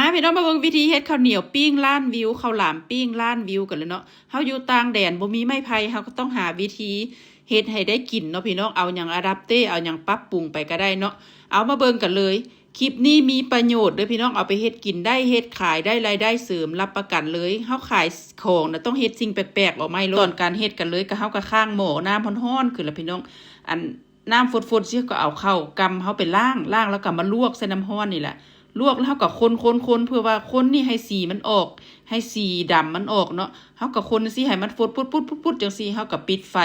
ອ່ະ ພີ່ນ້ອງ ມາເບິ່ງວິທີເຮັດເຂົ້າໜຽວປີ້ງລ້ານວິວ ເຂົ້າຫຼາມປີ້ງລ້ານວິວກັນເລີຍເນາະ. ເຮົາຢູ່ຕ່າງແດນ ບໍ່ມີໄມ້ໄຜ່ ເຮົາກໍຕ້ອງຫາວິທີເຮັດໃຫ້ໄດ້ກິນເນາະ ພີ່ນ້ອງ. ເອົາຫຍັງອາດັບເຕ ເອົາຫຍັງປັບປຸງໄປກໍໄດ້ເນາະ. ເອົາ ມາເບິ່ງກັນເລີຍ. ຄລິບນີ້ມີປະໂຫຍດເດີ້ ພີ່ນ້ອງ. ເອົາໄປເຮັດກິນໄດ້ ເຮັດຂາຍໄດ້ ລາຍໄດ້ເສີມ ຮັບປະກັນເລີຍ. ເຮົາຂາຍຂອງນະ ຕ້ອງເຮັດສິ່ງແປກໆອອກມາໃຫ້ໂລດ. ຕອນການເຮັດກັນເລີຍ ກໍເຮົາກໍຄ້າງໝໍ້ນ້ຳຮ້ອນໆຂຶ້ນລະ ພີ່ນ້ອງ. ອັນ ນ້ຳຟົດໆ ຊິ ເຮົາກໍເອົາເຂົ້າກ່ຳເຮົາໄປລ້າງ ລ້າງແລ້ວກໍມາລວກໃສ່ນ້ຳຮ້ອນນີ້ແຫຼະ. ລວກແລ້ວເຮົາກໍຄົນໆໆ ເພື່ອວ່າຄົນນີ້ໃຫ້ສີມັນອອກ ໃຫ້ສີດຳມັນອອກເນາະ. ເຮົາກໍຄົນຈັ່ງຊີ້ໃຫ້ມັນຟົດປຸດໆໆ ຈັ່ງຊີ້ ເຮົາກໍປິດໄຟ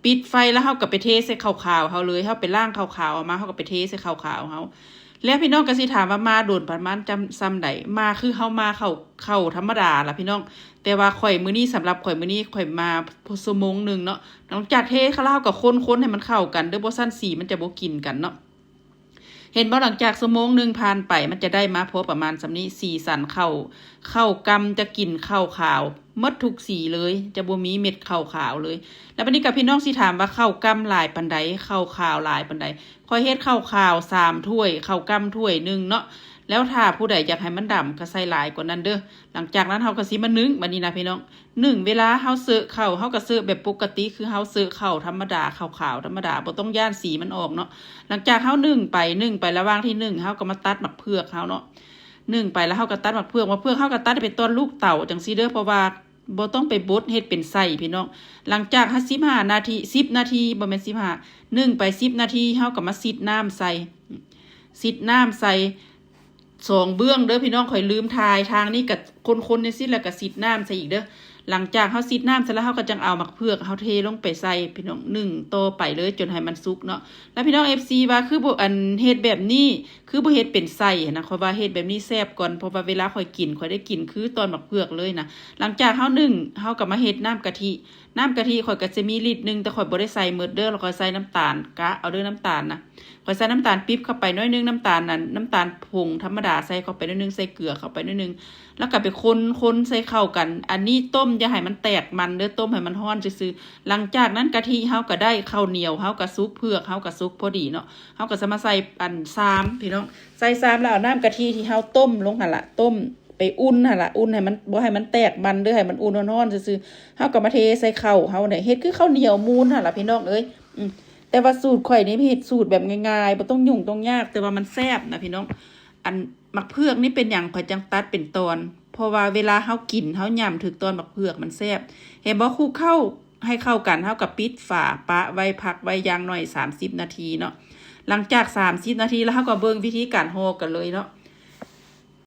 ປິດໄຟແລ້ວເຮົາກໍໄປເທໃສ່ເຂົ້າຂາວເຮົາເລີຍ. ເຮົາໄປລ້າງເຂົ້າຂາວອອກມາ ເຮົາກໍໄປເທໃສ່ເຂົ້າຂາວເຮົາ. ແລ້ວພີ່ນ້ອງກໍຊິຖາມວ່າມາດົນປະມານຈຳ ສ່ຳໃດ? ມາຄືເຮົາມາເຂົ້າ ເຂົ້າທຳມະດາລະ ພີ່ນ້ອງ. ແຕ່ວ່າຂ້ອຍມື້ນີ້ ສຳລັບຂ້ອຍມື້ນີ້ ຂ້ອຍມາຊົ່ວໂມງໜຶ່ງເນາະ. ຫຼັງຈາກເທແລ້ວ ເຮົາກໍຄົນໆໃຫ້ມັນເຂົ້າກັນເດີ້ ບໍ່ຊັ້ນສີມັນຈະບໍ່ກິນກັນເນາະ. ເຫັນບໍ່? ຫຼັງຈາກຊົ່ວໂມງໜຶ່ງຜ່ານໄປ ມັນຈະໄດ້ມາພໍປະມານສ່ຳນີ້ ສີສັນເຂົ້າ ເຂົ້າກ່ຳຈະກິນເຂົ້າຂາວໝົດທຸກສີເລີຍ ຈະບໍ່ມີເມັດເຂົ້າຂາວເລີຍ. ແລ້ວບັດນີ້ກໍພີ່ນ້ອງຊິຖາມວ່າເຂົ້າກ່ຳຫຼາຍປານໃດ ເຂົ້າຂາວຫຼາຍປານໃດ? ຂ້ອຍເຮັດເຂົ້າຂາວສາມຖ້ວຍ ເຂົ້າກ່ຳຖ້ວຍໜຶ່ງເນາະ. ແລ້ວຖ້າຜູ້ໃດຢາກໃຫ້ມັນດຳກໍໃສ່ຫຼາຍກວ່ານັ້ນເດີ້. ຫຼັງຈາກນັ້ນເຮົາກໍຊິມາໜຶ້ງ ບັດນີ້ນະ ພີ່ນ້ອງ. ໜຶ້ງ ເວລາເຮົາເຊີເຂົ້າ ເຮົາກໍເຊີແບບປົກກະຕິ ຄືເຮົາເຊີເຂົ້າທຳມະດາ ເຂົ້າຂາວທຳມະດາ ບໍ່ຕ້ອງຢ້ານສີມັນອອກເນາະ. ຫຼັງຈາກເຮົາໜຶ້ງໄປ ໜຶ້ງໄປ ລະຫວ່າງທີ່ໜຶ້ງ ເຮົາກໍມາຕັດໝາກເຜືອກເຮົາເນາະ. ໜຶ້ງໄປແລ້ວເຮົາກໍຕັດໝາກເຜືອກ ໝາກເຜືອກເຮົາກໍຕັດໃຫ້ເປັນຕອນລູກເຕົາຈັ່ງຊີ້ເດີ້ ເພາະວ່າບໍ່ຕ້ອງໄປບົດເຮັດເປັນໄສ້ ພີ່ນ້ອງ. ຫຼັງຈາກເຮົາສິບຫ້ານາທີ ສິບນາທີ ບໍ່ແມ່ນສິບຫ້າ ໜຶ້ງໄປສິບນາທີ ເຮົາກໍມາຊິດນ້ຳໃສ່ ຊິດນ້ຳໃສ່ ສອງເບື້ອງເດີ້ ພີ່ນ້ອງ. ຂ້ອຍລືມຖ່າຍ ທາງນີ້ກໍຄົນໆຈັ່ງຊີ້ ແລ້ວກໍຊິດນ້ຳໃສ່ອີກເດີ້. ຫຼັງຈາກເຮົາຊິດນ້ຳໃສ່ແລ້ວ ເຮົາກໍຈັ່ງເອົາໝາກເຜືອກເຮົາເທລົງໄປໃສ່ ພີ່ນ້ອງ ໜຶ້ງຕໍ່ໄປເລີຍຈົນໃຫ້ມັນສຸກເນາະ. ແລ້ວພີ່ນ້ອງ ເອັຟຊີ ວ່າຄືບໍ່ ອັນ ເຮັດແບບນີ້ ຄືບໍ່ເຮັດເປັນໄສ້ຫັ້ນນະ. ຂ້ອຍວ່າເຮັດແບບນີ້ແຊບກ່ອນ ເພາະວ່າເວລາຂ້ອຍກິນ ຂ້ອຍໄດ້ກິນຄືຕອນໝາກເຜືອກເລີຍນະ. ຫຼັງຈາກເຮົາໜຶ້ງ ເຮົາກໍມາເຮັດນ້ຳກະທິ ນ້ຳກະທິຂ້ອຍກໍຈະມີລິດໜຶ່ງ ແຕ່ຂ້ອຍບໍ່ໄດ້ໃສ່ໝົດເດີ້ ແລ້ວຂ້ອຍໃສ່ນ້ຳຕານ ກະເອົາເດີ້ ນ້ຳຕານນະ. ຂ້ອຍໃສ່ນ້ຳຕານປີບເຂົ້າໄປໜ້ອຍໜຶ່ງ ນ້ຳຕານນັ້ນ ນ້ຳຕານຜົງທຳມະດາໃສ່ເຂົ້າໄປໜ້ອຍໜຶ່ງ ໃສ່ເກືອເຂົ້າໄປໜ້ອຍໜຶ່ງ ແລ້ວກໍໄປຄົນໆໃສ່ເຂົ້າກັນ. ອັນນີ້ຕົ້ມຢ່າໃຫ້ມັນແຕກມັນເດີ້ ຕົ້ມໃຫ້ມັນຮ້ອນຊື່ໆ. ຫຼັງຈາກນັ້ນກະທິເຮົາກໍໄດ້ ເຂົ້າໜຽວເຮົາກໍສຸກ ເຜືອກເຮົາກໍສຸກພໍດີເນາະ. ເຮົາກໍຈະມາໃສ່ອັນຊາມ ພີ່ນ້ອງ ໃສ່ຊາມແລ້ວເອົານ້ຳກະທິທີ່ເຮົາຕົ້ມລົງຫັ້ນລະ ຕົ້ມໄປອຸ່ນຫັ້ນລະ ອຸ່ນໃຫ້ມັນ ບໍ່ໃຫ້ມັນແຕກມັນເດີ້ ໃຫ້ມັນອຸ່ນຮ້ອນໆຊື່ໆ. ເຮົາກໍມາເທໃສ່ເຂົ້າເຮົານີ້ ເຮັດຄືເຂົ້າໜຽວມູນຫັ້ນລະ ພີ່ນ້ອງເອີຍ. ອືມ ແຕ່ວ່າສູດຂ້ອຍນີ້ເຮັດສູດແບບງ່າຍໆ ບໍ່ຕ້ອງຫຍຸ້ງຕ້ອງຍາກ ແຕ່ວ່າມັນແຊບນະ ພີ່ນ້ອງ. ອັນໝາກເຜືອກນີ້ເປັນຫຍັງຂ້ອຍຈັ່ງຕັດເປັນຕອນ ເພາະວ່າເວລາເຮົາກິນ ເຮົາຫຍ້ຳຖືກຕອນໝາກເຜືອກມັນແຊບ. ເຫັນບໍ່? ຄຸກເຂົ້າໃຫ້ເຂົ້າກັນ ເຮົາກໍປິດຝາປະໄວ້ ພັກໄວ້ຢ່າງໜ້ອຍສາມສິບນາທີເນາະ. ຫຼັງຈາກສາມສິບນາທີແລ້ວ ເຮົາກໍເບິ່ງວິທີການຫໍ່ກັນເລີຍເນາະ.